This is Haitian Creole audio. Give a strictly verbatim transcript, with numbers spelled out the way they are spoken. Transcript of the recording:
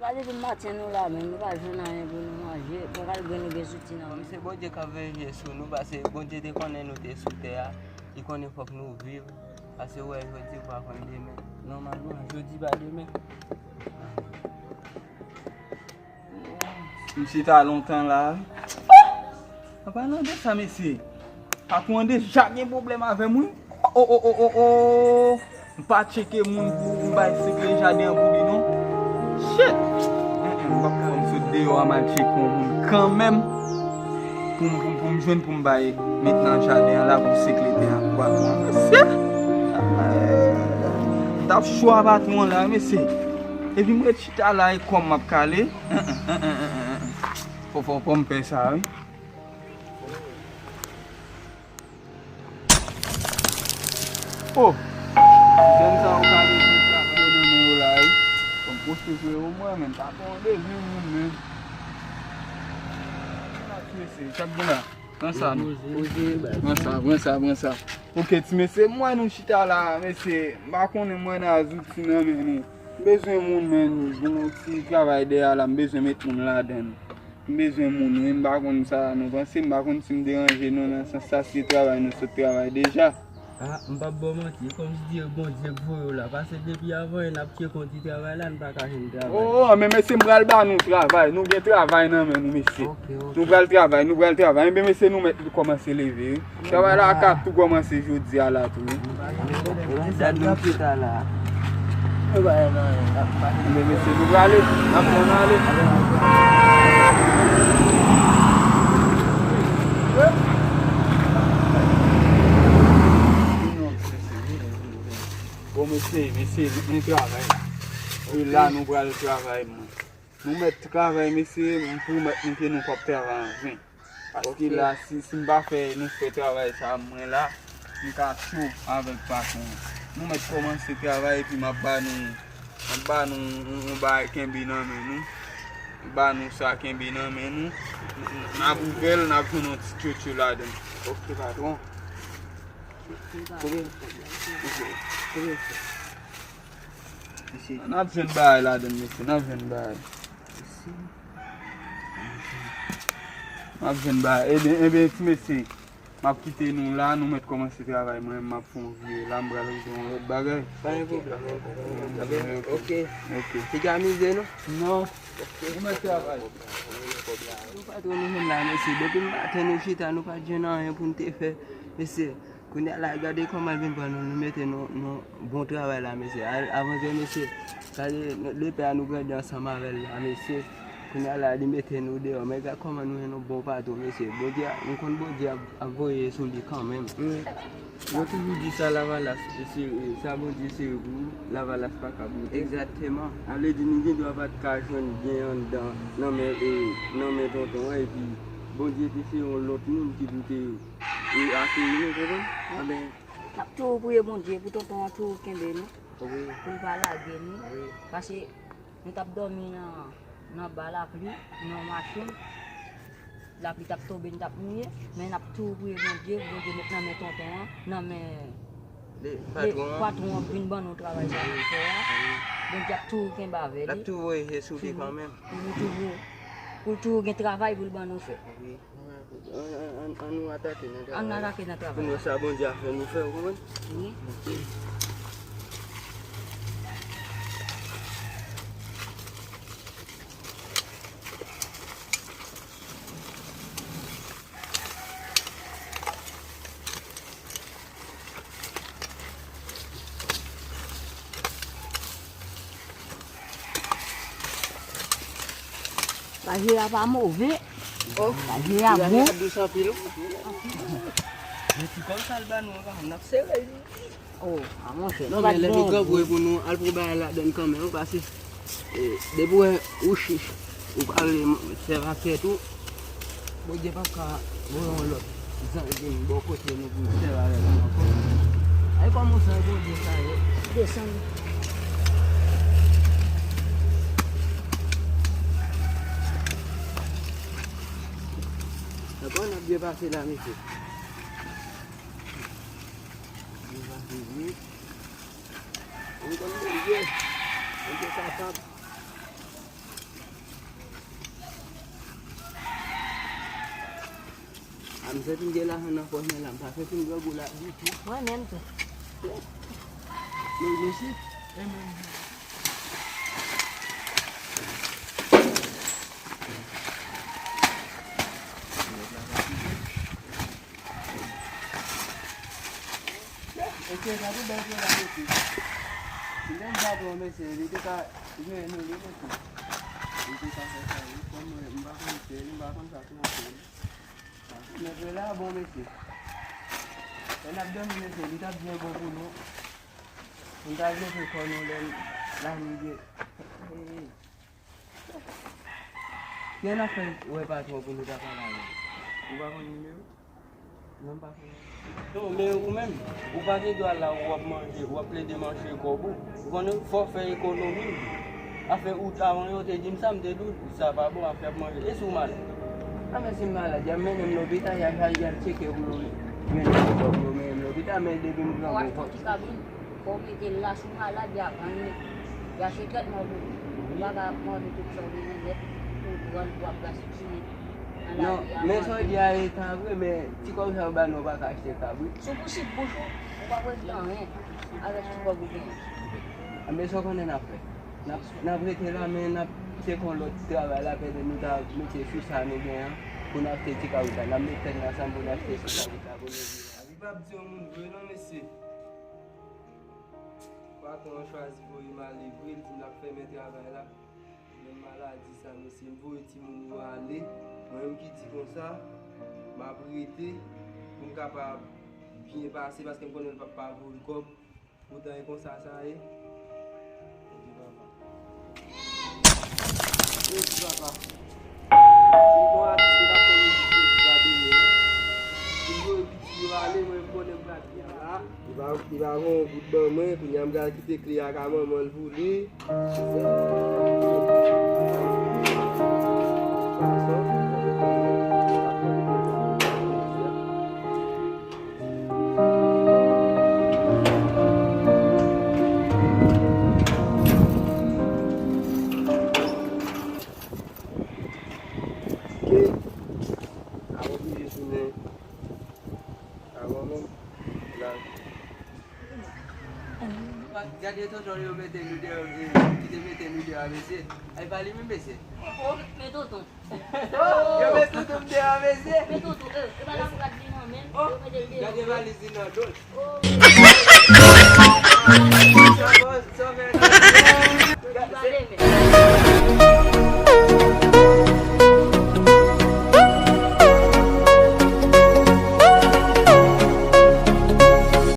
Sa depi maten nou la menm, nou pa jwenn anyen pou nou manje. Bon, gade grenn nou gen zouti nan men. Kòm se Bondye k ap veye sou nou, paske Bondye te konnen nou te sou tè a, li konnen fòk nou viv. Paske ou wè jodi, ou pa konn demen. Nòmalman, jodi pa demen. M chita lontan la wi. An palan de sa, mesye, patwon an deja gen pwoblèm avè m wi. O, o, o, o, o. M pa tcheke moun pou m bay sekre jaden an pou li non. Shit! Mm, mm, m p ap fè m sot deyò a m al tcheke yon moun kanmenm. Pou m, pou m, pou m jwenn pou m bay met nan jaden an la pou sekre tè a pou patwon an. Mesye! M t ap cho a patwon an la, mesye. Epi m ret chita la e kò m m ap kale. Fò, fò, fò m fè sa wi. Oh! Jèn sa yo ka mete trap yo nan men yo la wi. Fò m poste sou yo mwen, men pa tande vin moun men. Mesye, sa k gen la? Pran sa non. Pran sa, pran sa, pran sa. Ok, ti mesye, m wè nou chita la, mesye. M pa konnen m wè nan zouti nan men nou. M bezwen moun men, gen yon ti travay dèyè la, m bezwen met moun ladan l. M bezwen moun wi, m pa konn sa nou panse, m pa konn si m deranje nou nan sans sa, si se travay nou sot travay deja. Ah, m p ap ba w manti, e kòmsi di e Bondye k voye w la, paske depi avan yè n ap tcheke yon ti travay la, n pa ka jwenn travay. Oh, oh, men mesye, m pral ba nou travay, nou gen travay nan men nou, mesye. Ok, ok. Nou pral travay, nou pral travay. Enben, mesye, nou mèt kòmanse leve wi. Travay la ka tou kòmanse jodi a la tou wi. Enben, mesye, nou prale. N ap pran ale. Bon, mesye, mesye, nou travay. E la, nou pral travay, man. Nou mèt travay, mesye, m pwomèt nou ke nou p ap travay anven. Paske la, si, si m pa fè, nou fè travay sa a, mwen la, m ka cho avèk patwon an. Nou mèt kòmanse travay, epi m ap ba nou, m ap ba nou yon, yon bagay kenbe nan men nou. M ba nou sa kenbe nan men nou. N ap ouvè l, n ap jwenn yon ti tchotcho ladan l. Ok, patwon. Kote? Kote? N ap jwenn bagay ladan l, mesye, n ap jwenn bagay. N ap jwenn bagay. Ebyen, ebyen, ti mesye, m ap kite nou la, nou mèt kòmanse travay. Mwen, m ap fè yon vire la, m pral regle yon lòt bagay. Pa gen pwoblèm, pa gen pwoblèm. Ok. Ok. Piga mize nou? Non. Nou mèt travay. Nou pa twò nou menm la, mesye. Depi maten nou chita, nou pa t jwenn anyen pou n te fè, mesye. Kounye a la, gade kòman l vin pran nou, nou mete nou, nou bon travay la, mesye. A, avanse, mesye, gade, nou, lepè a nou grandi ansanm avè l la, mesye. Kounye a la, li mete nou deyò, men gade kòman nou jwenn yon bon patwon, mesye. Bondye, nou konn Bondye ap, ap voye sou li kanmenm. Wi. Yo toujou di sa, lavalas sere, sa Bondye sere pou ou, lavalas pa ka boute. Egzakteman. Sa vle di nou gen dwa pa t ka jwenn byen anndan nan men, e, nan men tonton an, epi Bondye te sere yon lòt moun ki pou te e akeyi nou, konprann? Anben, n ap toujou priye Bondye pou tonton an toujou kenbe nou, wi, pou l pa lage nou. Wi. Paske nou t ap dòmi nan, nan ba lapli, nan machin. Lapli t ap tonbe, n t ap mouye, men n ap toujou priye Bondye, pou Bondye met nan men tonton an, nan men le, le patwon an, patwon an k vin ban nou travay sa pou fè a. Wi. Bondye ap toujou kenbe avè li. L ap toujou voye je sou li kanmenm. Pou nou toujou, pou l toujou gen travay pou l ban nou fè. Wi. An, an, an, an nou atake nan travay. An nou atake nan travay. Pou nou sa Bondye a fè nou fè, ou konprann? Wi. Pajè a pa move. Oh. Pajè a bon. Pajè a dous anpil, wi. Men ti kòb sa l ba nou an, n ap sere li. Oh, a monchè. Non, men lè nou grangou e pou nou al pran bagay ladann kanmenm, wi, paske, e, depi w wè ou chich, ou pa vle sèvi ak tèt ou, Bondye p ap ka voye yon lòt zanj vin bò kote nou pou n sèvi avèk nou ankò. Ay, kòman w zanj Bondye sa ye? Desann. Dakò, n ap byen pase la, mesye. Byen pase, wi. Ou konn Bondye. Bondye kapab. A, m santi m gen lajan nan pòch mwen la, m pa santi m grangou la ditou. Mwen menm tou. Men, mesye. Mesye, sa tou bèl pye la, mesye. Si m te gen patwon, mesye, li te ka jere nou, wi, mesye. Li te ka fè sa, wi. Kòm mwen, m pa konn fè, m pa konn sa tou ankò. Men pye la bon, mesye. Lè n ap dòmi, mesye, li t ap byen bon pou nou. Nou ta vle fè kò nou lè lani gen. Kiyès n ap fè wè patwon pou nou ta pale avè l? Ou pa konn nimewo? Non, m pa konn. Non, men ou menm, ou pa gen dwa la w ap manje, w ap plede manje kòb ou. Ou konnen, fò w fè ekonomi. Afè ou, avan yo te di m sa, m te di w, sa pa bon, afè ap manje. E si w malad? A, men si m malad, y ap mennen m lopital, y ap, y ap tcheke pou yo mennen m lopital, men depi m pran bon kòb. Fò w mete l la, si w malad, y a vann li. Y a se trètman pou ou. Ou pa ka ap manje tout sa w bezwen nèt pou w rann pou w ap gaspiye nan lavi a. Non, men sa w di a e ta vre, men ti kòb sa yo ba nou, ou pa ka achte kabrit. Si w pou sik bouch ou, ou pa pou regle anyen avèk ti kòb ou genyen. A, men sa w konnen n ap fè? N ap, n ap rete la, men n ap tcheke yon lòt travay la, pètèt nou ta mete sou sa nou genyen an, pou n achte ti kabrit la. N ap met tèt n ansanm pou n achte ti kabrit la, pou nou viv. Lavi p ap di yon moun vre non, mesye. Patwon an chwazi voye m ale vre, li di m l ap fèmen travay la. Menm maladi sa, mesye, m voye timoun yo ale. Mwen menm ki di konsa, m ap rete pou m kapab byen pase, paske m konnen l p ap pa voye kòb. Poutan e konsa sa ye. Bondye papa. Bondye papa. Si m gon atis, m t ap fè mizik pou gade yo. Si m voye pitit yo ale, mwen m konnen m pral byen la. Li pa, li pa voye yon goud ban mwen, kounye a m pral kite kle a ka manman l pou li. Ok. Avan m tounen. Avan menm. La. Gade tonton yo mete nou deyò, eh, ki te mete nou deyò a, mesye. Ay, pa li menm, mesye. Oh, oh, men tonton. Yo met tonton deyò, mesye. Men tonton, eh, e pa la pou gad li nan men, yo mete l deyò. Gade valiz li nan do l. Oh. Sa bon, sa fè nan. Li pale, men.